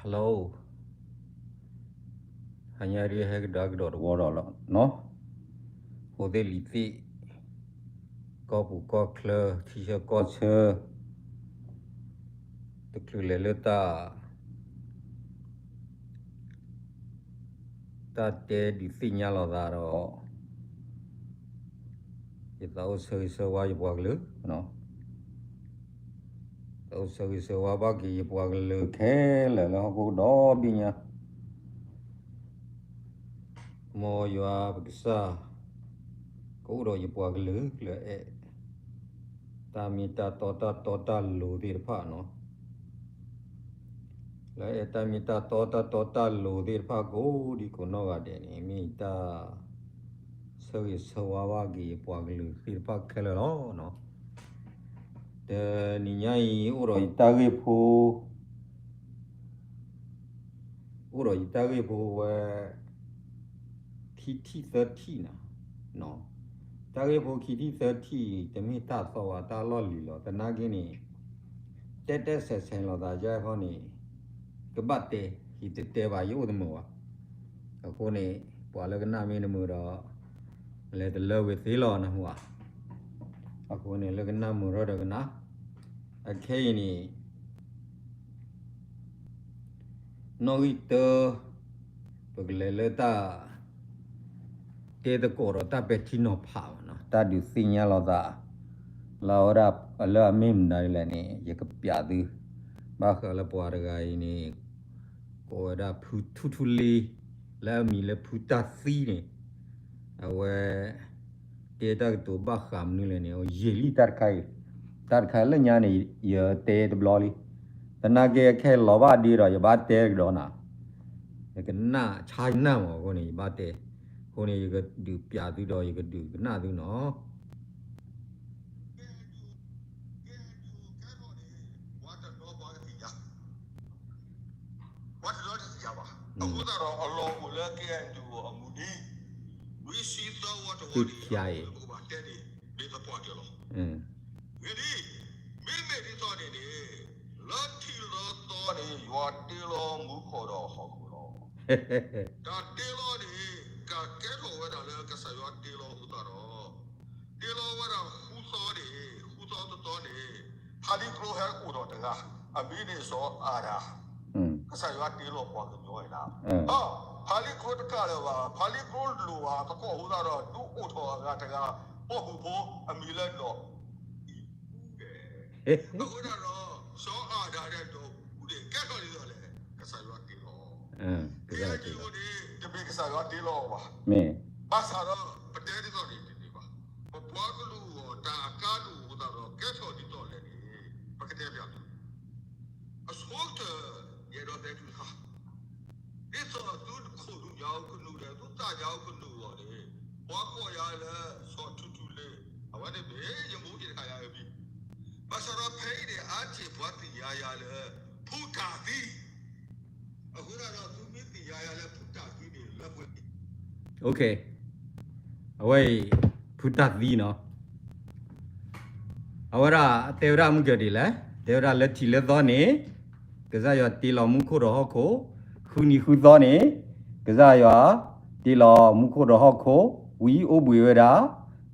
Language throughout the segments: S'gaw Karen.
Hello, ဟါညါဒ်ဟဲကဒါကဒီးတဝီဒီးလီၤနီၤ, ဃိသ့ၣ်လံၤသ့ၣ်, ကီၢ်ပူၤကီၢ်ချၢ ထံဆၢကီၢ်ဆၢ, တချုးလဲၤလၢတၢ် တၢ်တဲဒုးသ့ၣ်ညါလိာ်သးဒီး ယသးအိၣ်ဆၢဂ့ၤဆၢဝါယပှၤကလုာ်, သးအိၣ်ဆၢဂ့ၤဆၢဝါဘၣ်က့ၤယပှၤကလုာ်ခဲလၢာ်လၢဟီၣ်ခိၣ်ဒီဘ့ၣ်ညါ, မ်ယွၤပကစၢ် ကအိၣ်ဒီးယပှၤကလုာ်လၢအဲၣ် တၢ်မ့ၢ်တၢ်တီတၢ်တီတၢ်လိၤသ့ၣ်တဖၣ်နီၤ, လၢအဲၣ်တၢ်မ့ၢ်တၢ်တီတၢ်တီတၢ်လိၤသ့ၣ်တဖၣ်ကိးဒံကိးနီၢ်ဂၤဒဲးန့ၣ် မ့ၢ်တၢ် ဆၢဂ့ၤဆၢဝါဘၣ်က့ၤယပှၤကလုာ်သ့ၣ်တဖၣ်ခဲလၢာ်လီၤ. တနံၤညါအံၤ အိၣ်ဒီးယတၢ်ဂ့ၢ်ဖိ အိၣ်ဒီးယတၢ်ဂ့ၢ်ဖိဝဲ ခံထံၣ်သၢထံၣ်နီၤ, တၢ်ဂ့ၢ်ဖိခံထံၣ်သၢထံၣ်အံၤ တမ့ၢ်တၢ်သီဘၣ် တၢ်လီၢ်လံၤလီၤ. သနာ်က့န့ၣ် တဲတဲဆဲးဆဲးလိာ်သးယါခီန့ၣ် ကဘၣ်တဲ, ယတတဲဘၣ် ယအိၣ်တမုာ်ဘၣ်. အဃိန့ၣ် ပှၤလၢကနၣ်မ့ၢ်တမုာ်ဒီး လဲၤတလၢဝံၤသ့လီၤနဟူဧါ. အဃိန့ၣ် လၢကနၣ်မုာ်ထီၣ်ဒီးကနၣ်, အခဲအံၤန့ၣ် နီၣ်ဂံၢ်တၢ, ပကလဲၤလၢတၢ် တဲသကိးဒီးတၢ်ပဲာ်ထံနီၤဖးဘၣ်နီၤ, တၢ်ဒုးသ့ၣ်ညါလိာ်သး လၢအဝဲဒၣ်လၢအမ့ၢ်မနုၤဒ်လဲၣ်န့ၣ် ယကပျးသု, ဘၣ်ဃးလၢပှၤတဂၤအံၤန့ၣ် ကိးဝဲဒၣ်ဖုထူထူလ့, လၢအမံၤလၢဖုတၢ်သံန့ၣ်, အဝဲ တဲတၢ်ကတိၤဘၣ်ဃးမနုၤလဲၣ်န့ၣ် ယံာ်လံတၢ်တခါအံၤ, တၢ်တခါလၢညါန့ၣ် ယတဲတဘျီလံ. သနာ်က့ခဲအံၤလီၤဘၣ်ဒ့ဒီး ယဘၣ်တဲကဒီးနၤ, ယကနၣ်ဆါယနၢ်မးအဃိန့ၣ် ယဘၣ်တဲ, အဃိန့ၣ် ယကဒုးပျးသုဒီး ယကဒုးကနၣ်သုနီၤ. ပှၤတနီၤတသ့ၣ်ညါဘၣ်. အဃိသတးဒီး အလီၢ်အိၣ်လၢ KNDO အမူၤနံၤ, နွံဆံသၢဝီတဝီန့ၣ် ပကဘၣ်တဲန့ၣ် မ့ၢ်သပှၢ်တၢၢ်လီၤ. ဂ့ၤဒ်, မ့မ့ၢ်ဒ်သိးန့ၣ်န့ၣ် လၢထံၣ်လၢသီန့ၣ် ယွၤတ့လီၤမူခိၣ်ဒီးဟီၣ်ခိၣ်လီၤ. တၢ်တ့လီၤန့ၣ် ကကဲထီၣ်ဝဲဒၣ်လၢကစၢ်ယွၤတ့လီၤအဃိသတးဒီး တ့လီၤဝဲဒၣ်ဃုသီန့ၣ် ဃုသီတသီန့ၣ် ဖးလံာ်ကျိဟဲအိၣ်ဒီးတဂၤ, အမံၤန့ၣ်စီၤအၤဒၣ်, ကစၢ်ယွၤတ့လီၤပှၤကညီဝဲဒၣ်, ဖးလံာ်ကျိတကးလၢၤဘၣ်, ဖးလံာ်ကျိလိၣ်ဘၣ်သကိးအဃိသတးဒီး ဒုးအိၣ်ထီၣ်အဂၤတဂၤ, ပှၤဟူးဖိအမံၤလၢဒီး အဃိသတးဒီး စီၤအၤဒၣ်ဒီးဒီးဟူးန့ၣ် ကဲထီၣ်ဒ်သိးလဲၣ်, ကစၢ်ယွၤတ့လီၤ, ကစၢ်ယွၤတ့လီၤ, တမ့ၢ်ကစၢ်ယွၤတ့လီၤဘၣ်, ဘၣ်ဆၣ်ဒီး ပတဲဒ်သိးန့ၣ်တန့ၢ်ဘၣ်, ပပှၤကလုာ်အဂီၢ် တၢ်အကါဒိၣ်အဃိသတးဒီး ကဲထီၣ်ဒ်သိးလဲၣ်န့ၣ် ပကတဲပျးသု, အဆိကတၢၢ် ယအဲၣ်ဒိးတဲသုတခါ ဒ်သိးသုတခိၣ်သုညါအိၣ်ကနူာ်ဒီး သုသးညါအိၣ်ကနူာ်အဂီၢ်န့ၣ် ပှၤကိးယၤလၢ စီၤထူထူလ့, အဝဲန့ၣ်မ့ၢ်ယမိၢ်က့ၤတခါယၤအမံၤ, ဘၣ်ဆၣ်ဒီးဖဲအံၤန့ၣ် အါတက့ၢ်ပှၤသ့ၣ်ညါယၤလၢ ဖုတၢ်သံ, အဃိသတးဒီးသုမ့ၢ်သ့ၣ်ညါယၤလၢဖုတၢ်သံန့ၣ် လၢပှဲၤ, အဝဲအံၤ ဖုတၢ်သံနီၤ အဝဲဒၣ်တဲဝဲဒၣ်မုၢ်ကၢၤဒ်လဲၣ်, တဲဝဲဒၣ်လၢထံးလၢသီန့ၣ် ကစၢ်ယွၤတ့လီၤမူခိၣ်ဒီးဟီၣ်ခိၣ်, ဃုနံၤဃုသီန့ၣ် ကစၢ်ယွၤတ့လီၤမူခိၣ်ဒီးဟီၣ်ခိၣ်, ဝံအိၣ်ဘှံးဝဲဒၣ်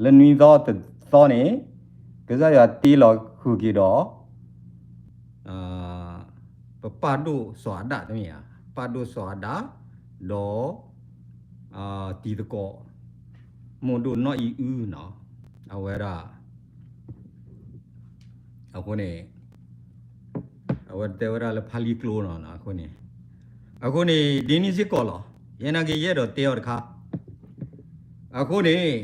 လၢနွံသီတသီန့ၣ် ကစၢ်ယွၤတ့လီၤဃုာ်က့ၤဒီး ပပၢ်ဒိၣ်စီၤအၤဒၣ်တမ့ၢ်ဧါ, ပၢ်ဒိၣ်စီၤအၤဒၣ် ဒီး တံၤသကိး မိၢ်ဒိၣ်နီၢ်အံၤအုနီၤ, အဝဲဒၣ် အဃိန့ၣ် အဝဲတဲဝဲဒၣ်လၢဖါလံကျိနီၤ, အဃိန့ၣ် အဃိန့ၣ် ဒ်န့ၣ်စ့ၢ်ကီးလီၤ, ယဲနာ်က့ယအဲၣ်ဒိးတဲအီၤတခါ, အဃိန့ၣ်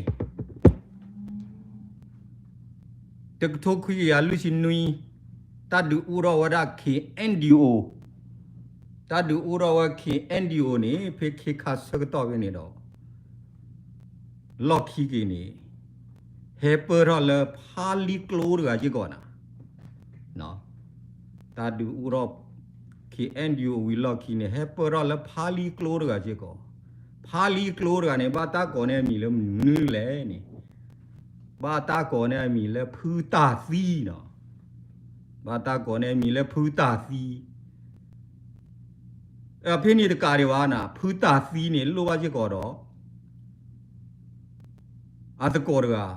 တကထိခွံကယၤလွံၢ်ဆံနွံ တၢ်ဒုးအိၣ်ထီၣ်ဝဲဒၣ် KNDO, တၢ်ဒုးအိၣ်ထီၣ်ဝဲ KNDO န့ၣ် ဖဲခ့ခါဆၢကတီၢ်ဖဲန့ၣ်ဒီး လီၢ်ခံက့ၤန့ၣ် ဟဲပၢၢ်ထီၣ်လၢဖါလံကျိတဂၤစ့ၢ်ကီးနၤ, တၢ်ဒုးအိၣ်ထီၣ် KNDO ဝံၤလီၢ်ခံန့ၣ် ဟဲပၢၢ်ထီၣ်လၢဖါလံကျိတဂၤစ့ၢ်ကီး, ဖါလံကျိတဂၤန့ၣ် ဘၣ်တၢ်ကိးန့ၢ်အမံၤလၢမနုၤလဲၣ်န့ၣ်, ဘၣ်တၢ်ကိးန့ၢ်အမံၤလၢဖုတၢ်သံနီၤ, ဘၣ်တၢ်ကိးန့ၢ်အမံၤလၢဖုတၢ်သံ ဖဲန့ၣ်တကးဒံးဘၣ်နၤ ဖုတၢ်သံန့ၣ် လိၣ်ဘၣ်စ့ၢ်ကီးဒီး အသကိးတဂၤ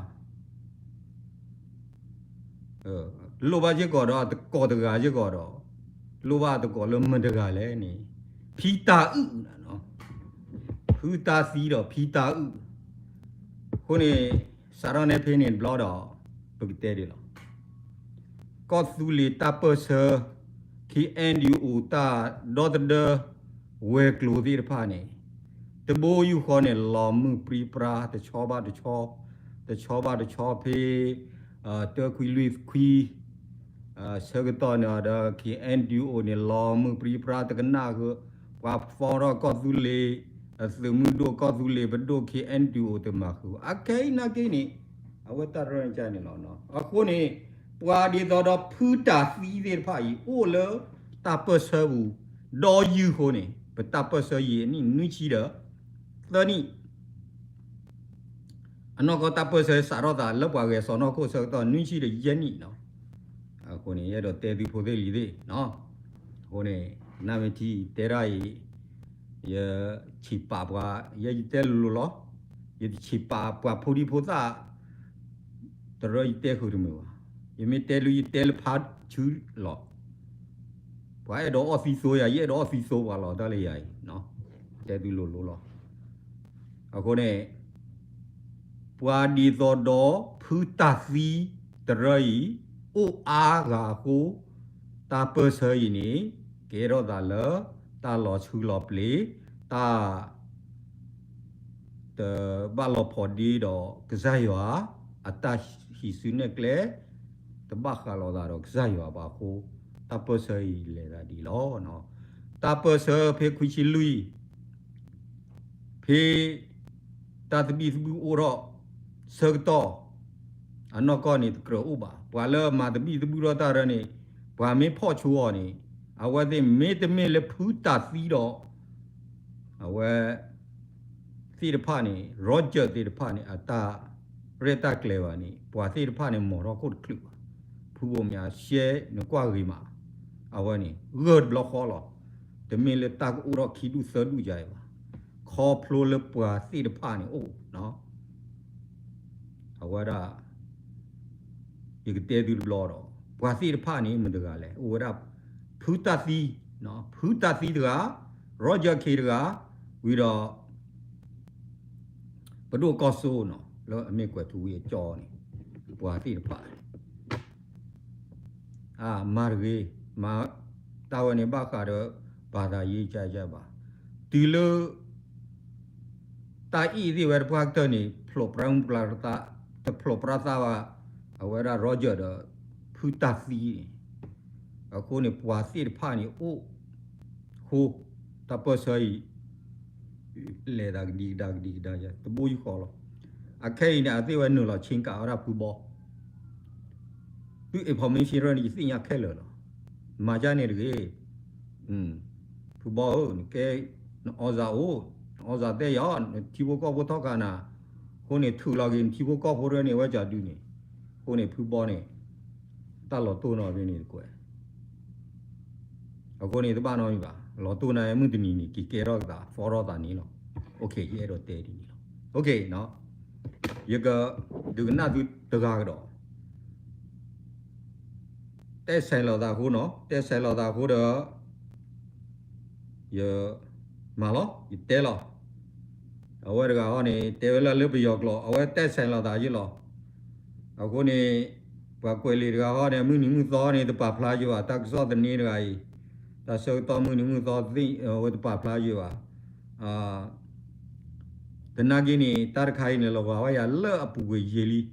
လိၣ်ဘၣ်စ့ၢ်ကီးဒီးအသကိးတဂၤစ့ၢ်ကီးဒီး လိၣ်ဘၣ်အသကိးလၢမတၤတဂၤလဲၣ်န့ၣ် ဖံတၢ်အုၣ်, ဖုတၢ်သံဒီးဖံတၢ်အုၣ်. အဃိန့ၣ် စးထီၣ်န့ၢ်ဖဲန့ၣ်တဘျီဒီး ပကတဲဒ်လီၤ. ကီၢ်သူလ့ၤတၢ်ပၢၢ်ဆၢ ခ့ၣ်အဲၣ်ယူၣ်အိၣ် တၢ်ဒီသဒၢ ဝဲၤကျိၤသ့ၣ်တဖၣ်န့ၣ် တဘိယူၢ်ဃီန့ၣ် လီၤမုၢ်ပြံပြါ တဆီဘၣ်တဆီ, တဆီဘၣ်တဆီဖဲ တၢခွံလွံၢ်ခွံ ဆၢကတီၢ်န့ၣ်ဒီး ခ့ၣ်အဲၣ်ယူၣ်အိၣ်န့ၣ် လီၤမုၢ်ပြံပြါတကနၣ်ဃုာ်, ပှၤဖီထီၣ်ကီၢ်သူလ့ၤ သုးမုၢ်ဒိၣ်ကီၢ်သူလ့ၤပဒိၣ် ခ့ၣ်အဲၣ်ယူၣ်အိၣ်တမၤဃုာ် အခဲအံၤနာ်က့န့ၣ် အဝဲတၢ်ရၢန့ၣ်ကန့ၣ်လီၤ. အဃိန့ၣ် ပှၤဒ်သိးဒီးဖုတၢ်သံသ့ၣ်တဖၣ်အံၤ အိၣ်လၢတၢ်ပၢၢ်ဆၢပူၤ ဒီးယုၢ်အဃိန့ၣ် ပတၢ်ပၢၢ်ဆၢယံာ်နံၣ်နွံဆံဒီး သၢနံၣ် အနီၢ်ကီၢ်တၢ်ပၢၢ်ဆၢစးထီၣ်သးလၢပှၤဂဲၤစီၣ်နီၢ်ခိၣ်ဆၢကတီၢ်နွံဆံဒီးယဲၢ်နံၣ်လီၤ. အဃိန့ၣ် ယအဲၣ်ဒိးတဲသုဖိသ့ၣ်လံၤသ့ၣ်, အဃိန့ၣ် နမ့ၢ်ထံၣ်တဲဒၣ်အံၤ ယဆံးပာ်ပှၤ ယဲယတဲလိၤလိၤလီၤ. ယတဆံးပာ်ပှၤဖိဒံဖိသၣ် တရၢယတဲဃုာ်တမုာ်ဘၣ်. ယမ့ၢ်တဲလၢယတဲလၢဖးဆူလီၤ. ပှၤအဲၣ်ဒိးအီၣ်သံသိယၤ ယအဲၣ်ဒိးအီၣ်သံသိပှၤလီၤ တၢ်လၢယၤအံၤ တဲသုလိၤလိၤလီၤ. အဃိန့ၣ် ပှၤဒ်သိးဒီးဖုတၢ်သံတရၢအံၤ အိၣ်အါဂၤအဃိ တၢ်ပၢၢ်ဆၢအံၤန့ၣ် ကဲထီၣ်သးလၢ တၢ်လီၤဆူလီၤပျ့ၤ တၢ် တဘၣ်လိာ်ဖိးဒ့ဒီးကစၢ်ယွၤ အတၢ်ဟံးစုနဲၣ်ကျဲ တဘၣ်ဃးလိာ်သးဒီးကစၢ်ယွၤဘၣ်အဃိ တၢ်ပၢၢ်ဆၢအံၤလဲၤသးဒ်လီၤ. တၢ်ပၢၢ်ဆၢဖဲခွံဆံလွံၢ် ဖဲ တၢ်သဘံၣ်သဘုၣ်အိၣ်ထီၣ် ဆၢကတီၢ် အနီၢ်ကီၢ်န့ၣ်တကြၢးအိၣ်ဘၣ်. ပှၤလၢမၤသဘံၣ်သဘုၣ်ထီၣ်တၢ်ရၢန့ၣ် ပှၤမ့ၢ်ဖီၣ်ဆိအီၤန့ၣ် အဝဲသ့ၣ်မ့တမ့ၢ်လၢဖုတၢ်သံဒီး အဝဲ သ့ၣ်တဖၣ်န့ၣ် Roger သ့ၣ်တဖၣ်န့ၣ် အတၢ်ရဲၣ်တၢ်ကျဲၤဘၣ်န့ၣ် ပှၤသ့ၣ်တဖၣ်န့ၣ် မီၤထီၣ်ခိၣ်တချုးဘၣ်. ဖုဘိၣ်မၠးရှဲနကွၢ်ဂ့ၤမး အဝဲန့ၣ် ဂၢၢ်တဘျီဃီလီၤ. တမ့ၢ်လၢတၢ်ကအိၣ်ထီၣ်ခံဒူၣ်သၢဒူၣ်ယၤအံၤဘၣ်. ခီဖျိလၢပှၤသ့ၣ်တဖၣ်န့ၣ်အိၣ် အဝဲဒၣ် ယကတဲသုတဘျီဒီး ပှၤသ့ၣ်တဖၣ်န့ၣ် မတၤတဂၤလဲၣ် အိၣ်ဝဲဒၣ် ဖုတၢ်သံ, ဖုတၢ်သံတဂၤ, Roger K တဂၤ, ဝံၤဒီး ပဒိၣ်ကီၢ်စိနီၤ လၢအမ့ၢ်ကွဲၤထူဝံၤအကၠီန့ၣ် ပှၤသ့ၣ်တဖၣ်န့ၣ် အမၤတဂ့ၤ, မၤ တၢ်ဝဲန့ၣ်ဘၣ်ဃးဒီး ဘၣ်သးယ့ကယဘၣ်. တုၤလၢ တၢ်အံၣ်သ့ၣ်ဝဲတပှၢ်ကတၢၢ်န့ၣ် ဖျိးပြၢမူပြၢသး တဖျိးပြၢသးဘၣ် အဝဲဒၣ် Roger ဒီး ဖုတၢ်သံန့ၣ် အဃိန့ၣ် ပှၤသ့ၣ်တဖၣ်န့ၣ်အိၣ် ဃိ တၢ်ပၢၢ်ဆၢအံၤ လဲၤသးကဒံကဒါကဒံကဒါယၤ တဘိယူၢ်ဃီလီၤ. အခဲအံၤန့ၣ် အသ့ၣ်ဝဲနုာ်လီၤဆ့ကၤဝဲဒၣ်ဖုဘီ သု information ရၢန့ၣ် ယသ့ၣ်ညါခဲလၢာ်လီၤ. မၤဒ်န့ၣ်တဂ့ၤ. ဖုဘီဧၢ, နကဲ နအီစၣ်အိၣ်, နအီစၣ်တဲယၤ, နထံဖိကီၢ်ဖိထီၣ်ကးနၤ, အဃိန့ၣ် ထုးလီၤက့ၤနထံဖိကီၢ်ဖိရၢန့ၣ် ဝဲကၠီဒုန့ၣ်, အဃိန့ၣ် ဖုဘီန့ၣ် တၢ်လီၤတိၢ်နီၣ်ဖဲန့ၣ်တကွဲး အဃိန့ၣ် တဘၣ်နီတမံၤဘၣ်, လီၤတိၢ်နၤမုၢ်တနံၤန့ၣ် က့ၤကဲထီၣ်ကသး သီထီၣ်သးန့ၣ်လီၤ. ယအဲၣ်ဒိးတဲဒ်န့ၣ်လီၤ. ယကဒုးကနၣ်သုတဂၤကဒီး တဲဆဲးလိာ်သးအဃိနီၤ, တဲဆဲးလိာ်သးအဃိဒီး ယမၤလီၤ, ယတဲလီၤ. အဝဲတဂၤဟီန့ၣ် တဲဝဲလၢလၢပယီၤကျိာ် အဝဲတဲဆဲးလိာ်သးယ့ၢ်လီၤ. အဃိန့ၣ် ပှၤကွဲးလံာ်တဂၤဟီန့ၣ် မုၢ်နံၤမုၢ်သီန့ၣ် တပာ်ဖျါယဘၣ်, တၢ်ကစီၣ်သန့တဂၤအံၤ တၢ်ဆၢကတီၢ်မုၢ်နံၤမုၢ်သီသ့ၣ် အဝဲတပာ်ဖျါယဘၣ်. သနာ်က့န့ၣ် တၢ်တခါအံၤန့ၣ် လီၤဂာ်ဝဲယၤလၢအပူၤကွံာ်ယံာ်လံ.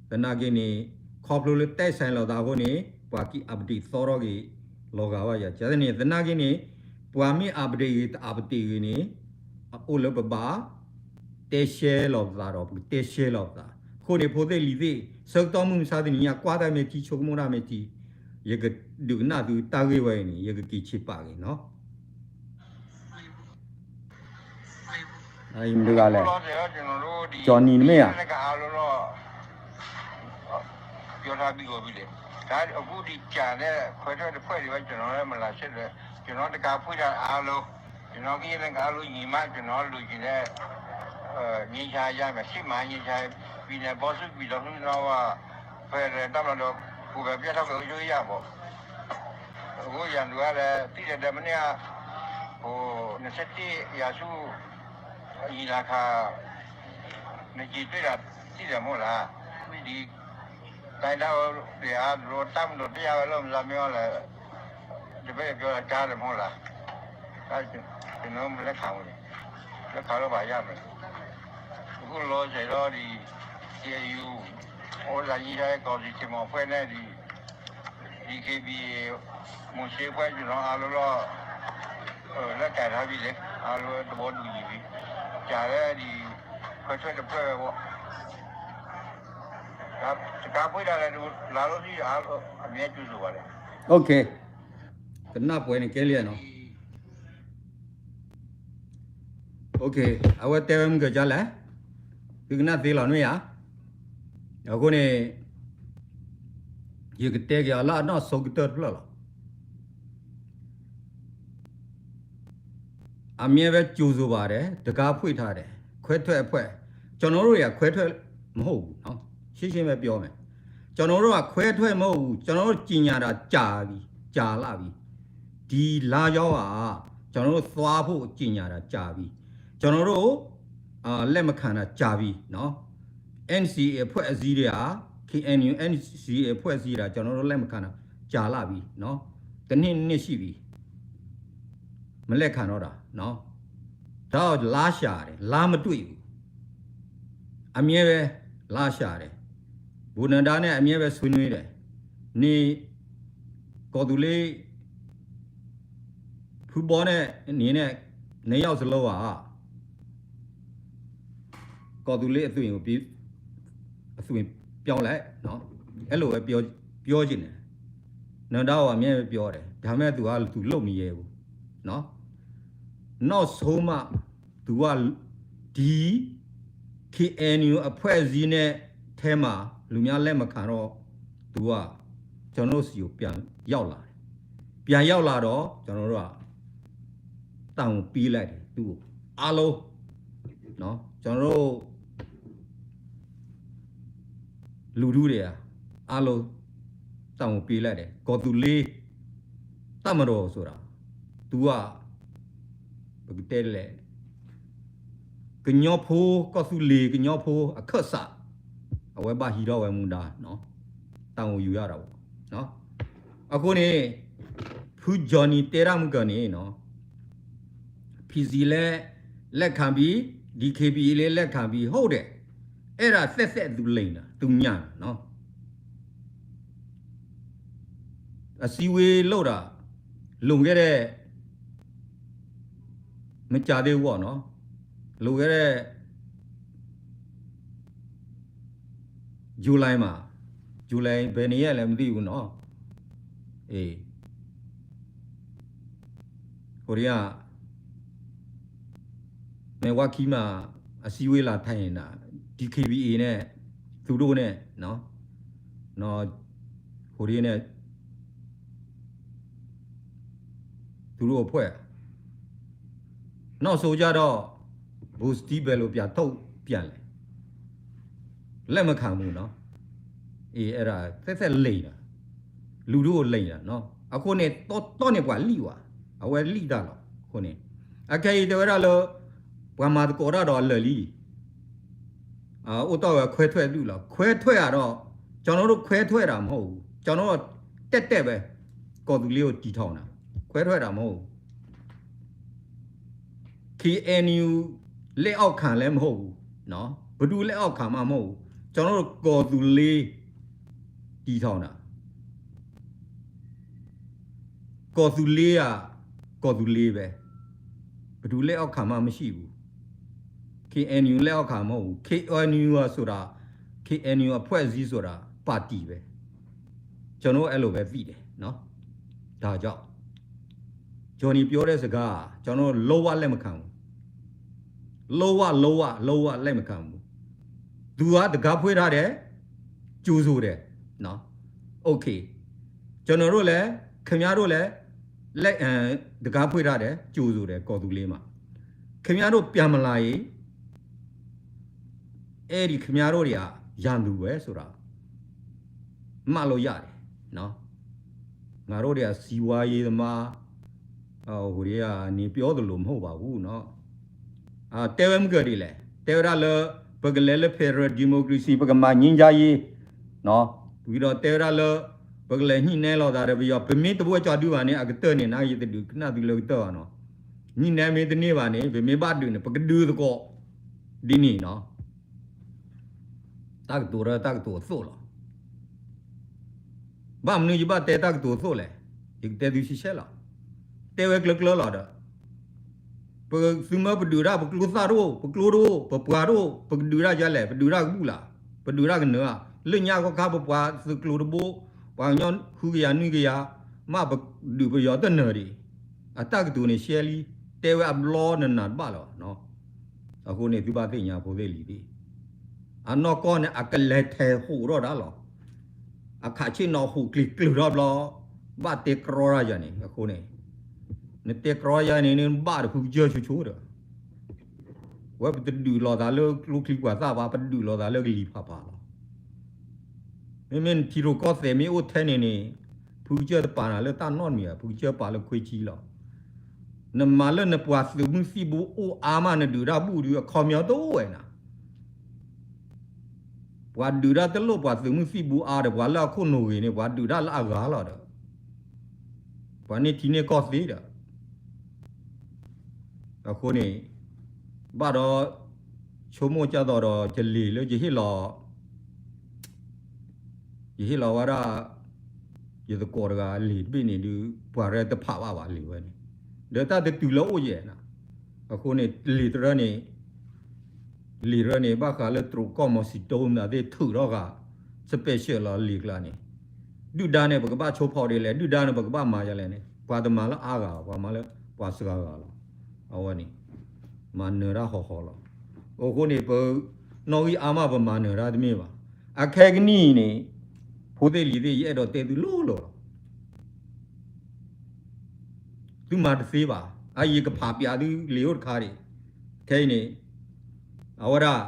သနာ်က့န့ၣ် ခီဖျိလၢတဲဆဲးလိာ်သးအဃိန့ၣ် ပှၤက့ၤ update သီထီၣ်က့ၤ လီၤဂာ်ဝဲယၤ. ကန့ၣ် သနာ်က့န့ၣ် ပှၤမ့ၢ် update ဂ့ၤ တ update ဂ့ၤန့ၣ် အအိၣ်လၢပဘၣ် တဲရှဲလီၤပသးဒီး ပကတဲရှဲလီၤပသး. အဃိန့ၣ် ဖိသ့ၣ်လံၤသ့ၣ် ဆၢကတီၢ်မုၢ်မဆါတနံၤညါ ကွၢ်တၢ်မ့ၢ်ထံ ဆိကမိၣ်တၢ်မ့ၢ်ထံ ယကဒုးကနၣ်သုတၢ်ဂ့ၢ်ဝဲအံၤန့ၣ် ယကက့ၤဆ့ပာ်က့ၤနီၤ. မတၤတဂၤလဲၣ်, ကၠီနံၤနမ့ၢ်ဧါ. ပြောထားပြီးပြီလေ။ ဒါအခုဒီကြာတဲ့ခွဲထွက်တစ်ဖွဲ့တွေပဲကျွန်တော်လည်းမလာဆက်တယ်ကျွန်တော်တကာဖွင့်တာအားလုံး ကျွန်တော်ကရင်လည်း အားလုံးညီမ ကျွန်တော်လိုချင်တဲ့ ငြိမ်းချမ်းရေးရမယ် စစ်မှန်ငြိမ်းချမ်းရေး ပြည်နယ်ပေါင်းစုံ ပြည်ထောင်စု နောက် ဖယ်ဒရယ်တပ်မတော် ကိုယ်ပိုင်ပြတ်ထောက်ခွင့်အုပ်ချုပ်ရေးပေါ့။ အခုရန်သူကလည်း သိတယ်တဲ့ မနေ့က ဟို နှစ်ဆယ့်တစ် ရာစု ညီလာခံ နှစ်ကြိမ်တွေ့တာ သိတယ်မဟုတ်လား။ ဒီတိုင်းဒါတွေအား သူတို့တပ်မတော်တရားပဲလို့ မလား မင်းအောင်လှိုင် တပည့်ပြောတာ ကြားတယ်မဟုတ်လား။ အဲ ကျွန်တော်တို့မလက်ခံဘူးလေ။ လက်ခံလို့ပါရမယ်။ အခုလောလောဆယ်တော့ ဒီ KNU အိုးလံကြီးထဲကောင်စီ ခင်မောင်အဖွဲ့နဲ့ ဒီ ဒီ KBA မွန်ရှေးအဖွဲ့ ကျွန်တော်အားလုံးတော့ လက်ခံထားပြီလေ။ အားလုံးသဘောတူညီပြီ။ ကျန်တဲ့ ဒီ ခွဲထွက်တစ်ဖွဲ့ပဲပေါ့။ ဒါ တံခါးဖွင့်ထားတဲ့ လာလို့ရှိရင် အားလုံး အမြဲကြိုဆိုပါတယ်။ OK, ကနၢ်ပှဲၤန့ၣ်ကဲလံနီၤ. OK, အဝဲတဲဝဲမုၢ်ကစၢ်လဲၣ်, သုကနၣ်သ့လီၤန့ၣ်ဧါ. အဃိန့ၣ် ယကတဲက့ၤအီၤလၢအနီၢ်ဆိကတၢၢ်တဖျၢၣ်လီၤ. အမြဲပဲကြိုဆိုပါတယ်, တံခါးဖွင့်ထားတယ်, ခွဲထွက်အဖွဲ့, ကျွန်တော်တို့တွေကခွဲထွက်မဟုတ်ဘူးနော်, ရှင်းရှင်းပဲပြောမယ်, ကျွန်တော်တို့ကခွဲထွက်မဟုတ်ဘူး, ကျွန်တော်တို့ကြေညာတာကြာပြီ, ကြာလှပြီ, ဒီလမ်းကြောင်းက ကျွန်တော်တို့သွားဖို့ကြေညာတာကြာပြီ, ကျွန်တော်တို့ အာ လက်မခံတာကြာပြီနော်. NCA အဖွဲ့အစည်းတွေက KNU NCA အဖွဲ့အစည်းတွေက ကျွန်တော်တို့လက်မခံတာကြာလှပြီနော်, တစ်နှစ်နှစ်ရှိပြီ, မလက်ခံတော့တာနော်. ဒါတော့လမ်းရှာတယ်, လမ်းမတွေ့ဘူး, အမြဲပဲလမ်းရှာတယ်, ဘူနဒါနဲ့အမြဲပဲဆွေးနွေးတယ်, နေ ကော်သူလေး ဖုဘီနဲ့ နေနဲ့ နှစ်ယောက်စလုံးက ကော်သူလေးအသွင်ကို အသွင်ပြောင်းလိုက်နော်, အဲ့လိုပဲပြောပြောချင်တယ်. နဒါဝါမြဲပဲပြောတယ်, ဒါပေမဲ့သူကသူလုပ်မရဲဘူးနော်. နောက်ဆုံးမှ သူက ဒီ KNU အဖွဲ့အစည်းနဲ့ထဲမှာ လူများလက်မခံတော့ သူက ကျွန်တော်တို့ဆီကိုပြန်ရောက်လာတယ်. ပြန်ရောက်လာတော့ ကျွန်တော်တို့က တာဝန်ပေးလိုက်တယ် သူ့ကို အားလုံးနော်, ကျွန်တော်တို့ လူထုတွေက အားလုံး တာဝန်ပေးလိုက်တယ်. ကော်သူလေး တပ်မတော်ဆိုတာ သူက ပကတဲလဲၣ်, ကညီဖိ ကီၢ်သူလ့ၤ ကညီဖိအခၢၣ်စး အဝဲဘၣ်ဟံးထီၣ်ဝဲမူဒါနော်, တာဝန်ယူရတာပေါ့နော်. အဃိန့ၣ် ဖု Johnny တဲတၢ်မုၢ်ကၢၤန့ၣ်နော်, PC လည်းလက်ခံပြီ, DKBA လည်းလက်ခံပြီ, ဟုတ်တယ်, အဲ့ဒါသက်သက်သူလိမ်တာ, သူညံတာနော်. အစည်းအဝေးလုပ်တာ လွန်ခဲ့တဲ့ မကြာသေးဘူးပေါ့နော်, လွန်ခဲ့တဲ့ ဇူလိုင်မှာ, ဇူလိုင်ဘယ်နှစ်ရက်လဲမသိဘူးနော်, အေး, ဟိုတည်းက မဲၢ်ဝါခီးမှာ အစည်းအဝေးလာထိုင်နေတာ DKBA နဲ့ သူတို့နဲ့နော်, နော်, ဟိုတည်းနဲ့ သူတို့အဖွဲ့, နောက်ဆုံးကျတော့ ဗိုလ်စတီးဘယ်လိုပြန်ထုတ်ပြန်လဲ, လက်မခံဘူးနော်. အေး, အဲ့ဒါသက်သက်လိမ်တာ, လူထုကိုလိမ်တာနော်. အဃိန့ၣ် တီတီန့ၣ်ပှၤလံဝဲ, အဝဲလံတၢ်လီၤ. အဃိန့ၣ် အခဲအံၤတဲဝဲဒၣ်လၢ ပှၤမၤသကိးတၢ်ဒီးအလၢာ်လံ, အိၣ်တီၢ်ဝဲခွဲထွက်ဒုလီၤ. ခွဲထွက်ရတော့ ကျွန်တော်တို့ခွဲထွက်တာမဟုတ်ဘူး, ကျွန်တော်တို့ တက်တက်ပဲ ကော်သူလေးကိုတည်ထောင်တာ, ခွဲထွက်တာမဟုတ်ဘူး. KNU လက်အောက်ခံလည်းမဟုတ်ဘူးနော်, ဘယ်သူလက်အောက်ခံမှမဟုတ်ဘူး, ကျွန်တော်တို့ကော်သူလေးတည်ထောင်တာ. ကော်သူလေးက ကော်သူလေးပဲ, ဘယ်သူလက်အောက်ခံမှမရှိဘူး. KNU လက်အောက်ခံမဟုတ်ဘူး, KNU ဆိုတာ KNU အဖွဲ့အစည်းဆိုတာ ပါတီပဲ, ကျွန်တော်အဲ့လိုပဲသိတယ်နော်. ဒါကြောင့် Johnny ပြောတဲ့စကား ကျွန်တော်လုံးဝလက်မခံဘူး, လုံးဝလုံးဝလုံးဝလက်မခံဘူး. သူကတံခါးဖွင့်ထားတယ်, ကြိုဆိုတယ်နော်. OK, ကျွန်တော်တို့လည်း ခင်ဗျားတို့လည်း လက် တံခါးဖွင့်ထားတယ် ကြိုဆိုတယ် ကော်သူလေးမှာ ခင်ဗျားတို့ပြန်မလာရင် အဲ့ဒီခင်ဗျားတို့တွေက ရန်သူပဲဆိုတာ မှတ်လို့ရတယ်နော် ငါတို့တွေကစီးပွားရေးသမား ဟိုတွေက နေပြောသလိုမဟုတ်ပါဘူးနော် တဲဝဲမုၢ်ကဒံးလဲၣ် တဲဝဲဒၣ်လၢ ပကလဲၤလၢ federal democracy ပကမၤငြိမ်းချမ်းရေး နော် ပြီးတော့တဲဝဲဒၣ်လၢ ပကလဲၤညှိနှိုင်းလိာ်သးဒီးပယီၤ ပမ့ၢ်တဘိကၠီဒုဘၣ်န့ၣ် အကတၢၢ်န့ၣ် နယတဒုးကနၣ်သုလၢကတၢၢ်ဘၣ်နော် ညှိနှိုင်းမ့ၢ်တန့ၢ်ဘၣ်န့ၣ် ပမ့ၢ်ဘၣ်ဒုးန့ၣ် ပကဒုးသကိး ဒ်န့ၣ်နော် တၢ်ကတိၤဒီးတၢ်ကတိၤအသိးလီၤ ဘၣ်မနုၤယဘၣ်တဲတၢ်ကတိၤအသိးလဲၣ် ယကတဲသုရှဲရှဲလီၤ တဲဝဲကျၢကျၢလီၤဒီး ပသုးမၢပဒုးတၢ်ပကျိသၣ်တအိၣ် ပကျိတအိၣ် ပပှၤတအိၣ် ပကဒုးတၢ်ယလဲၣ် ပဒုးတၢ်ကဘူၣ်လၢ် ပဒုးတၢ်ကနၢၤဧါ လၢညါခီခါပပှၤသုးကျိတဘိ ပှၤကညီဃုကယၤနွံကယၤ မ့ၢ်ပဒုးပယီၤတနၢၤဒံး အတၢ်ကတိၤန့ၣ်ရှဲလံ တဲဝဲအဘျီနနၤတဘၣ်လီၤ အဃိန့ၣ်သုဘၣ်သ့ၣ်ညါဖိသ့ၣ်လံၤသ့ၣ် အနီၢ်ကီၢ်န့ၣ် အကလဲၤထဲးဟူးထီၣ်တၢ်လီၤ အခးဆ့ၣ်နီၤဟူးကျံၤကျုာ်ထီၣ်ဘျီ ဘၣ်တဲကြီတၢ်ယၤန့ၣ် အဃိန့ၣ် နတဲကြီယၤန့ၣ် နဘၣ်တဖုကစၢၢ်ဆိဆိဒီး ဝဲပတဒုးလိာ်သးလၢကျိချံပှၤသၣ်ဘၣ် ပဒုးလိာ်သးလၢကလံၤဖးဖးလီၤ မ့မ့ၢ်နထံရူၢ်ကီၢ်သဲးမ့ၢ်အိၣ်ထဲန့ၣ်န့ၣ် ဖုကစၢၢ်တပာ်နၤလၢတၢ်နီတမံၤဘၣ် ဖုကစၢၢ်ပာ်လၢခွံဆံလီၤ နမၤလၢနပှၤသုးမုၢ်သံၣ်ဘိအိၣ်အါမး နဒုးတၢ်ဘူၣ်ဒုး အခီပညီတအိၣ်ဝဲနၤ ပှၤဒုးတၢ်တလိၣ်ပှၤသုးမုၢ်သံၣ်ဘိအါဒီး ပှၤလၢအခိၣ်နူာ်ဂ့ၤန့ၣ် ပှၤဒုးတၢ်လၢအဂၤလီၤဒီး ပှၤန့ၢ်ထံန့ၢ်ကီၢ်သ့ဒီး အဃိန့ၣ် ဘၣ်ဒီး ဆိကမိၣ်ကၢ်သိးဒီး ယလံာ်လၢယဟ့ၣ်လီၤ ယဟ့ၣ်လီၤဝဲဒၣ် ယသကိးတဂၤလံာ်တဘ့ၣ်န့ၣ်ဒုး ပှၤရဲတဖးဘၣ်ဘၣ်လံာ်ဝဲန့ၣ် ဒီးတၢ်တတုၤလၢအိၣ်ယဲၢ်နၤ အဃိန့ၣ် လံာ်တရၢန့ၣ် လံာ်တရၢန့ၣ် ဘၣ်ဃးလၢတရူးကီၢ်မီၤစံးတိၢ်မနုၤသ့ၣ်ထုးထီၣ်ဃာ် special လီၤလံာ်ကျါန့ၣ် ဒုၣ်ဒါန့ၣ် ပကဘၣ်ဆိဖီဒ်လဲၣ် ဒုၣ်ဒါန့ၣ် ပကဘၣ်မၤယၤလဲၣ်န့ၣ် ပှၤတမၤလၢအါဂၤ ပှၤမၤလၢပှၤစှၤဂၤလီၤ အဝဲန့ၣ် မၤနၢၤတၢ်ဟီၣ်ဟီၣ်လီၤ အဃိန့ၣ် ပနီၣ်ဂံၢ်အါမး ပမၤနၢၤတၢ်တမ့ၢ်ဘၣ် အခဲကနံၣ်အံၤန့ၣ် ဖိသ့ၣ်လံၤသ့ၣ် ယအဲၣ်ဒိးတဲသုလိၤလိၤလီၤ သုမၤတသ့ဘၣ် အယံၤကဖးပၠးသုလံာ်အိၣ်တခါဒံး ခဲအံၤန့ၣ် အဝဲဒၣ်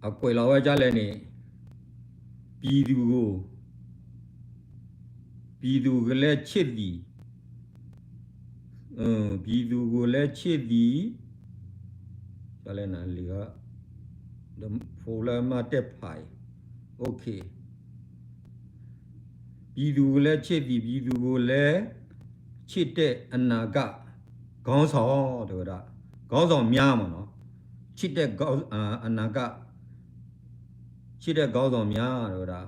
အကွဲးလီၤဝဲဒ်လဲၣ်န့ၣ် ပြည်သူကို ပြည်သူကိုလည်းချစ်သည် ပြည်သူကိုလည်းချစ်သည် ဒ်လဲၣ်န့ၣ် လံာ် ဒီးဖိလၢမၤတဲဖးအံၤ OK ပြည်သူကိုလည်းချစ်သည် ပြည်သူကိုလည်းချစ်တဲ့ အနာဂတ်ခေါင်းဆောင် တဲဝဲဒၣ် ခေါင်းဆောင်များမ့ၢ်နီၤ ချစ်တဲ့ခေါင်း အနာဂတ် ချစ်တဲ့ခေါင်းဆောင်များ တဲဝဲဒၣ်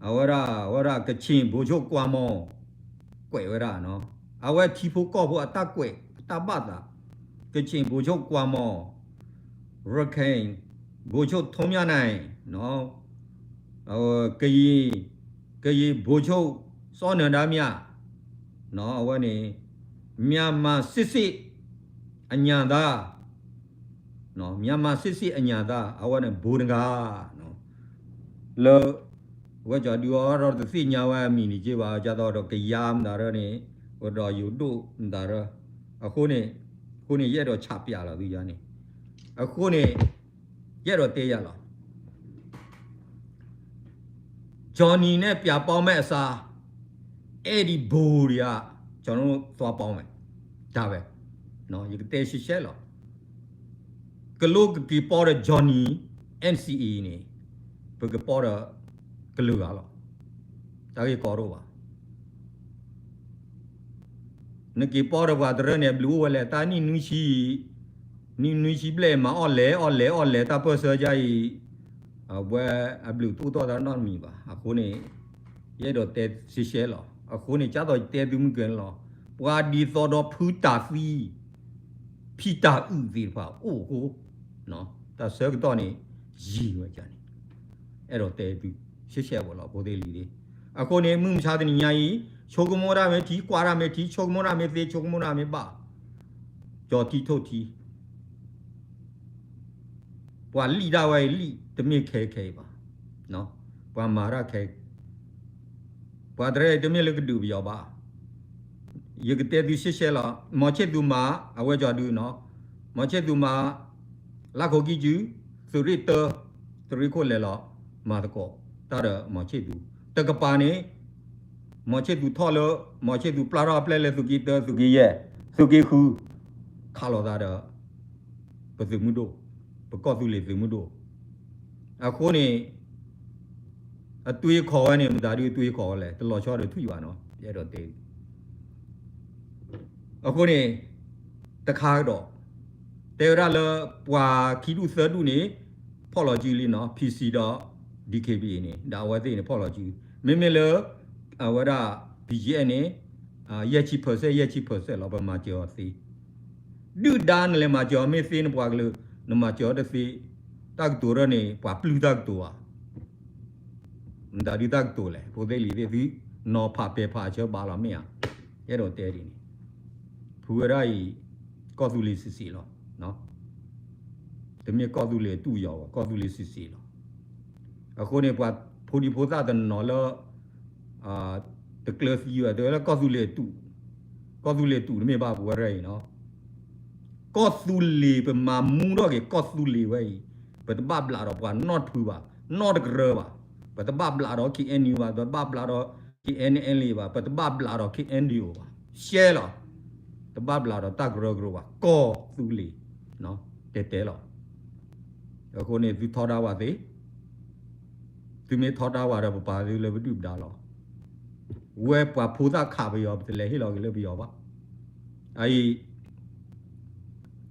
အဝဲဒၣ် အဝဲဒၣ် ကချင်ဗိုလ်ချုပ် ကွမ်မော် ကွဲးဝဲဒၣ်နီၤ အဝဲထံဖိကီၢ်ဖိအတၢ်ကွဲး အတၢ်ဘၣ်သး ကချင်ဗိုလ်ချုပ် ကွမ်မော် ရခိုင်ဗိုလ်ချုပ် ထွန်းမြတ်နိုင် ကရင် ကရင်ဗိုလ်ချုပ် စောနန္ဒမြ အဝဲန့ၣ် မြန်မာစစ်စစ်အညံ့သား မြန်မာစစ်စစ်အညံ့သား အဝဲန့ၣ် ဗိုလ်တဂၤ လၢ အဝဲကၠီဒုးအီၤဒီးတသ့ၣ်ညါဝဲအမံၤန့ၣ်က့ဘၣ် ကၠီသီဒီးကယၤမတၤရၢန့ၣ် ဒီးယိၤဒိၣ်မတၤရၢ အဃိန့ၣ် အဃိန့ၣ် ယအဲၣ်ဒိးဆးပၠးလီၤသုယၤန့ၣ် အဃိန့ၣ် ယအဲၣ်ဒိးတဲယၤလီၤ Johnny နဲ့ ပြာပေါင်းမဲ့အစား အဲ့ဒီဗိုလ်တွေက ကျွန်တော်တို့သွားပေါင်းမယ် ဒါပဲနော် ယကတဲရှဲရှဲလီၤ ကလိကက့ၤပီဒီး Johnny NCA န့ၣ် ပကပီဒီးကလုာ်ဂၤလီၤ တၢ်ဂ့ၢ်ကီဒိၣ်ဘၣ် နက့ၤပီဒီးပှၤတရၢန့ၣ် အဘျုးအိၣ်ဝဲလဲၣ် တၢ်နံၣ်နွံဆံ နံၣ်နွံဆံဘျဲၣ်မၤအီၣ်လဲၤ အီၣ်လဲၤ အီၣ်လဲၤ တၢ်ပၢၢ်ဆၢယါအံၤ အဝဲအဘျုးတအိၣ်ထီၣ်တၢ်နီတမံၤဘၣ် အဃိန့ၣ် ယအဲၣ်ဒိးတဲရှဲရှဲလီၤ အဃိန့ၣ် ကၢ်သိးယတဲသုမုၢ်ကဲန့ၣ်လီၤ ပှၤဒ်သိးဒီးဖုတၢ်သံ ဖံတၢ်အုၣ်သ့ၣ်တဖၣ်အိၣ်အဃိ တၢ်ဆၢကတီၢ်န့ၣ် ယံာ်ဝဲန့ၣ် အဲၣ်ဒိးတဲသု ရှဲရှဲဝဲလီၤ ဖိသ့ၣ်လံၤသ့ၣ် အဃိန့ၣ် မုၢ်မဆါတနံၤညါအံၤ ဆိကမိၣ်တၢ်မ့ၢ်ထံ ကွၢ်တၢ်မ့ၢ်ထံ ဆိကမိၣ်တၢ်မ့ၢ်သ့ ဆိကမိၣ်တၢ်မ့ၢ်ဘၣ် ကၠီၤထံထိၣ်ထံ ပှၤလံၣ်ဒၣ်ဝဲအံၤလံၣ် တမ့ၢ်ခဲခဲအံၤဘၣ် ပှၤမၤတၢ်ခဲ ပှၤတရၢအံၤတမ့ၢ်လၢကဒုးပယီၤဘၣ်. ယကတဲသုရှဲရှဲလီၤ. မောင်ချစ်သူမၤ အဝဲကၠီဒုနီၤ, မောင်ချစ်သူမၤ လါခိၣ်ကံစု, သုးရ့ၣ်တၢ, သုးရ့ၣ်ခိၣ်လဲၤလီၤ မၤသကိးတၢ်ဒီး မောင်ချစ်သူ, တကပၤန့ၣ် မောင်ချစ်သူထီၣ်လၢ မောင်ချစ်သူပျၢ်ထီၣ်အပျဲၢ်လၢသုးက့တၢ သုးက့ယဲၢ် သုးက့ဃု ခးလိာ်သးဒီး ပသုးမုၢ်ဒိၣ်, ပကီၢ်သူလ့ၤသုးမုၢ်ဒိၣ်. အဃိန့ၣ် အသွ့ခီၣ်ဝဲန့ၣ် မတၤဒုသွ့ခီၣ်ဝဲလဲၣ်, တလီၤဆီဒီးထွံၣ်ဘၣ်နီၤ, ယအဲၣ်ဒိးတဲ အဃိန့ၣ် တခါကဒီး တဲဝဲဒၣ်လၢ ပှၤခံဒူၣ်သၢဒူၣ်န့ၣ် ဖီၣ်လီၤစုလံနီၤ, P C ဒီး D K B A န့ၣ် ဒီးအဝဲသ့ၣ်န့ၣ် ဖီၣ်လီၤစု, မ့မ့ၢ်လၢ အဝဲဒၣ် B G F န့ၣ် ယဲၢ်ဆံ percent ယဲၢ်ဆံ percent လီၤ, ပမၤစၢၤအီၤသ့, ဒုၣ်ဒါနလဲၤမၤစၢၤအီၤမ့ၢ်သ့ နပှၤကလုာ် နမၤစၢၤအီၤတသ့, တၢ်ကတိၤရၢန့ၣ် ပှၤပျုၢ်တၢ်ကတိၤဧါ မတၤဒုတၢ်ကတိၤလဲၣ်, ဖိသ့ၣ်လံၤသ့ၣ်သု နီၤဖးပဲာ်ဖးအဆၢဘၣ်လီၤမ့ၢ်ဧါ, အဲၣ်ဒိးတဲဒ်န့ၣ်, ဖုဝဲဒၣ်အံၤ ကီၢ်သူလ့ၤစံးစံးလီၤ, တမ့ၢ်ကီၢ်သူလ့ၤတူၢ်ယီၤဘၣ်, ကီၢ်သူလ့ၤစံးစံးလီၤ. အဃိန့ၣ် ပှၤဖိဒံဖိသၣ်တနီၤလၢ တကျၢၤသံဝဲ တဲဝဲလၢကီၢ်သူလ့ၤတူၢ်, ကီၢ်သူလ့ၤတူၢ်တမ့ၢ်ဘၣ်ပဝဲရၢအံၤနီၤ, ကီၢ်သူလ့ၤ ပမၤမူထီၣ်က့ၤ ကီၢ်သူလ့ၤဝဲအံၤ, ပတဘၣ်ဘျးဒီးပှၤနီတဖုဘၣ်, နီတကရၢဘၣ်, ပတဘၣ်ဘျးဒီး K N U ဘၣ်, ပတဘၣ်ဘျးဒီး K N L A ဘၣ်, ပတဘၣ်ဘျးဒီး K N D O ဘၣ်, ရှဲလီၤ, တဘၣ်ဘျးဒီးတၢ်ကရၢကရိဘၣ်, ကီၢ်သူလ့ၤ, တဲတဲလီၤ. အဃိန့ၣ် သုထီဒါဝဲသ့, သုမ့ၢ်ထီဒါဝဲဒီး ပပာ်သုလၢပဒုၣ်ပဒါလီၤ. ဝဲပှၤဖိသၣ်ခးပယီၤ ပတလဲၤဟ့ၣ်လီၤက့ၤလၢပယီၤဘၣ်. အအံၤ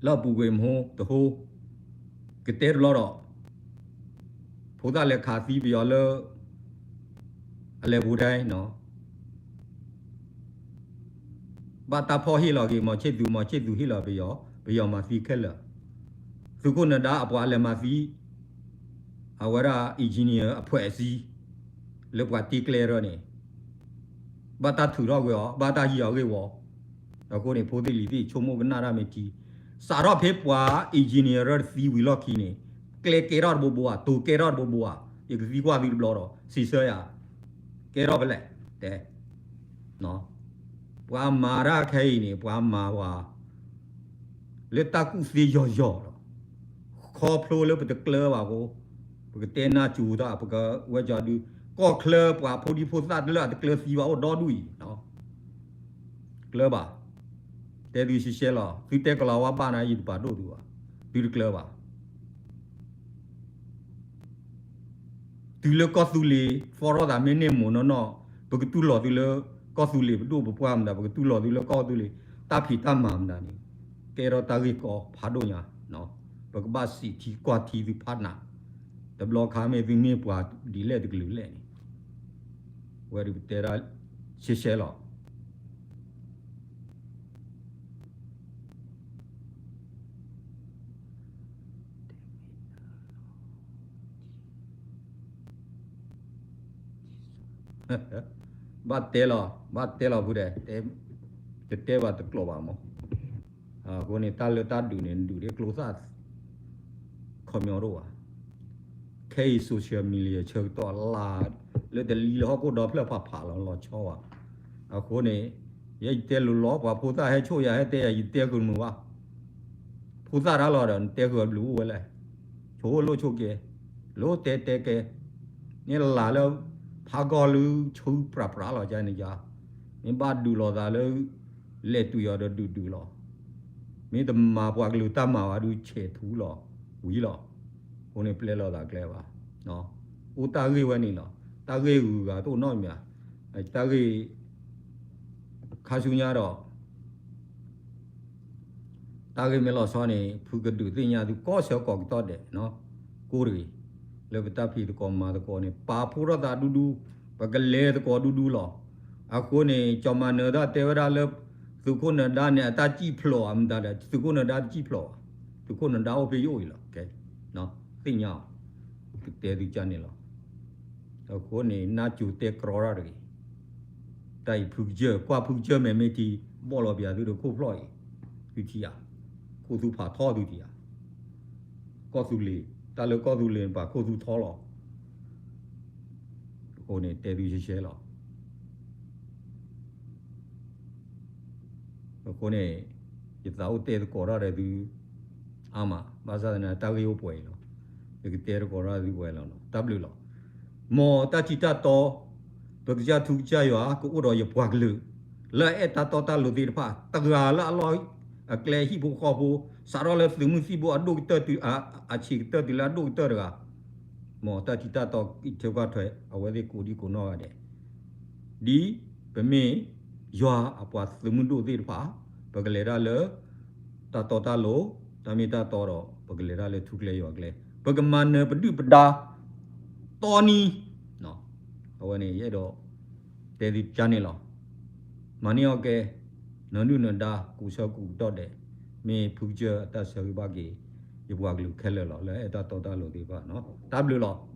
လၢအပူၤကွံာ်မဟိတဟိ, ကတဲတဘျီဒီး ဖိသၣ်လဲၤခးသံပယီၤလၢ အလဲၤပူၤဒဲနီၤ, ဘၣ်တၢ်ဖီၣ်ဟ့ၣ်လီၤက့ၤ မောင်ချစ်သူ, မောင်ချစ်သူ ဟ့ၣ်လီၤပယီၤ, ပယီၤမၤသံခဲလၢာ်, သုးခိၣ်နၢၤဒါအပှၤလဲၤမၤသံ အဝဲဒၣ် engineer အဖွဲ့အစည်း လၢပှၤတ့ကျဲရၢန့ၣ် ဘၣ်တၢ်ထုးထီၣ်ကွံာ်အီၤ, ဘၣ်တၢ်ဟံးအီၤဂ့ၢ်ဝီ, အဃိန့ၣ် ဖိသ့ၣ်လံၤသ့ၣ် ဆိကမိၣ်ကနၣ်တၢ်မ့ၢ်ထံ, စးထီၣ်ဖဲပှၤ engineer ရၢတသံဝံၤလီၢ်ခံန့ၣ် ကျဲကဲထီၣ်တဘိဘိဧါ, တိၤကဲထီၣ်တဘိဘိဧါ, ယကသံကွၢ်သုတဘျီဒီး စံးဆၢယၤ, ကဲထီၣ်ဖဲလဲၣ်, တဲ ပှၤမၤတၢ်ခဲအံၤန့ၣ် ပှၤမၤဝဲ လၢတၢ်ကူၣ်သ့ယီၤယီၤလီၤ. ခီဖျိလၢပတကျၢၤဘၣ်အဃိ, ပကတဲနၢ်စူၤတၢ် ပကဝဲကၠီဒု, ကီၢ်ချၢပှၤဖိဒံဖိသၣ်တလၢအတကျၢၤသံဘၣ်အိၣ်ဒီဒူၣ်အံၤ, ကျၢၤဘၣ်, တဲသုရှဲရှဲလီၤ, သုတဲကလီၤဝါဘၣ်နၤ ယတပာ်ဒိၣ်သုဘၣ်, သုတကျၢၤဘၣ်. တုၤလၢကီၢ်သူလ့ၤ ဖီထီၣ်သးမ့ၢ်န့ၢ်မ့ၢ်နီၢ်နီၢ်, ပကတူၢ်လိာ်သုလၢ ကီၢ်သူလ့ၤပဒိၣ်ပပှၢ်မတၤ, ပကတူၢ်လိာ်သုလၢကီၢ်သူလ့ၤ တၢ်ဖံးတၢ်မၤမတၤန့ၣ်, ကဲထီၣ်တၢ်ဂ့ၢ်ကီဖးဒိၣ်ညါ, ပကဘၣ်စံးထံကွၢ်ထံသုဖးနး, တဘျီခါမ့ၢ်သုမ့ၢ်ပှၤဒ်လဲၣ်တကလုာ်လဲၣ်န့ၣ်, ဝဲဒုးပတဲဒၣ်ရှဲရှဲလီၤ. ဘၣ်တဲလီၤ, ဘၣ်တဲလီၤဖုဒဲး, တတဲဘၣ်တကျိာ်ဘၣ်မး. အဃိန့ၣ် တၢ်လၢတၢ်ဒုးန့ၣ် ဒုးဒ်ကျိသၣ် ခီပညီတအိၣ်ဘၣ်. ခဲအံၤ social media ဆၢကတီၢ်လၢ လၢတလံၤလၢဟီၣ်ခိၣ်ဒီဖျၢၣ်ဖးဖးလီၤ လီၤဆီဘၣ်. အဃိန့ၣ် ယဲယတဲလိၤလီၤ ပှၤဖိသၣ်ဟဲဆိၣ်ယၤ ဟဲတဲယၤ ယတဲဃုာ်မုာ်ဘၣ်. ဖိသၣ်တၢ်လီၤဒီး နတဲဃုာ်အဘျုးအိၣ်ဝဲလဲၣ်. ဆိၣ်လိၣ်ဆိၣ်ကဲ, လိၣ်တဲတဲကဲ, န့ၣ်လၢ်လၢ ဖးကီၢ်လၢဆူပြးပြးလီၤ ကန့ၣ်ယါ, မ့ၢ်ဘၣ်ဒုးလိာ်သးလၢ လဲၤတုၤအီၤဒီးဒုးဒုးလီၤ. မ့ၢ်တမၤပှၤကလုာ်တၢ်မၤဘၣ်ဒုး ဆဲးထူလီၤ ဝံၤလီၤ. အဃိန့ၣ်ပျဲလီၤသးကျဲဘၣ်. အိၣ်တၢ်ဂ့ၢ်ဝဲန့ၣ်လီၤ. တၢ်ဂ့ၢ်ဂုၤဂၤတအိၣ်နီတမံၤ, တၢ်ဂ့ၢ် ခါဆူညါဒီး တၢ်ဂ့ၢ်မ့ၢ်လီၤဆီန့ၣ် ဖုကဒုးသ့ၣ်ညါသုကိးဆၢကိးကတီၢ်ဒဲး, ကိးတဂ့ၤ, လၢပတၢ်ဖံးသကိးမၤသကိးန့ၣ် ပာ်ဖှိၣ်ထီၣ်သးဒူဒူ, ပကလဲၤသကိးဒူဒူလီၤ. အဃိန့ၣ် ကၠီၤမၤနၢၤတၢ်တဲဝဲဒၣ်လၢ သုးခိၣ်နၢၤဒါန့ၣ် အတၢ်စံၣ်ဖျိးဧါ မတၤဒီး သုးခိၣ်နၢၤဒါတစံၣ်ဖျိးဘၣ်, သုးခိၣ်နၢၤဒါအိၣ်ဖဲယအိၣ်အံၤလီၤ. သ့ၣ်ညါအီၤ, ကတဲသုကန့ၣ်လီၤ. အဃိန့ၣ် နၢ်စူၤတဲကြီတၢ်တဂ့ၤ. တၢ်အံၤဖုကစၢၢ်, ကွၢ်ဖုကစၢၢ်မဲာ်မ့ၢ်ထံ, ဘီၣ်လီၤပၠးသုဒီးခိၣ်ဖျီၣ်အံၤ, သုထံၣ်ဧါ, ခိၣ်သူဖးထီသုထံၣ်ဧါ. ကီၢ်သူလ့ၤ, တၢ်လၢကီၢ်သူလ့ၤန့ၣ် ပှၤခိၣ်သူထီလီၤ. အဃိန့ၣ် တဲသုရှဲရှဲလီၤ. အဃိန့ၣ် ယသးအိၣ်တဲသကိးတၢ်ဒီးသု အါမး ဘၣ်ဆၣ်သနာ်က့ တၢ်ဂ့ၢ်အိၣ်ပှဲၤအံၤလီၤ. ယကတဲသကိးတၢ်သုပှဲၤလီၤနီၤ. တၢ်ဘျုးလီၤ. မ်တၢ်ထံတၢ်တီ ပကစၢ်ထူကစၢ်ယွၤ ကအိၣ်ဒီးယပှၤကလုာ် လၢအအဲၣ်တၢ်တီတၢ်လိၤသ့ၣ်တဖၣ် တဂၤလၢအလီၢ်အကျဲ ဟံၣ်ဖိဃီဖိ စးထီၣ်လၢသုးမုၢ်သံၣ်ဘိအဒိၣ်ကတၢၢ်တုၤ အဆံးကတၢၢ်တုၤလၢအဒိၣ်ကတၢၢ်တဂၤ, မ်တၢ်ထံတၢ်တီ အံးထွဲကွၢ်ထွဲ အဝဲသ့ၣ်ကိးဒံကိးနီၢ်ဂၤဒဲး ဒ်ပမ့ၢ်ယွၤအပှၤသုးမုၢ်ဒိၣ်သ့ၣ်တဖၣ် ပကလဲၤတၢ်လၢ တၢ်တီတၢ်လိၤ, တၢ်မ့ၢ်တၢ်တီဒီး ပကလဲၤတၢ်လၢထူကျဲယွၤကျဲ, ပကမၤနၢၤပဒုၣ်ပဒါ တီနံၤ, အဝဲန့ၣ် ယအဲၣ်ဒိး တဲသုကန့ၣ်လီၤ. မၤန့ၢ်အီၣ်ကဲ နဒုၣ်နဒါ ကူၣ်ဆၢကူၣ်ကတီၢ်ဒဲး မ့ၢ်ဖုကစၢၢ်အတၢ်ဆၢဂ့ၤဘၣ်က့ၤ ယပှၤကလုာ်ခဲလၢာ်လီၤ လၢအဲၣ်တၢ်တီတၢ်လိၤသ့ၣ်တဖၣ်နီၤ. တၢ်ဘျုးလီၤ.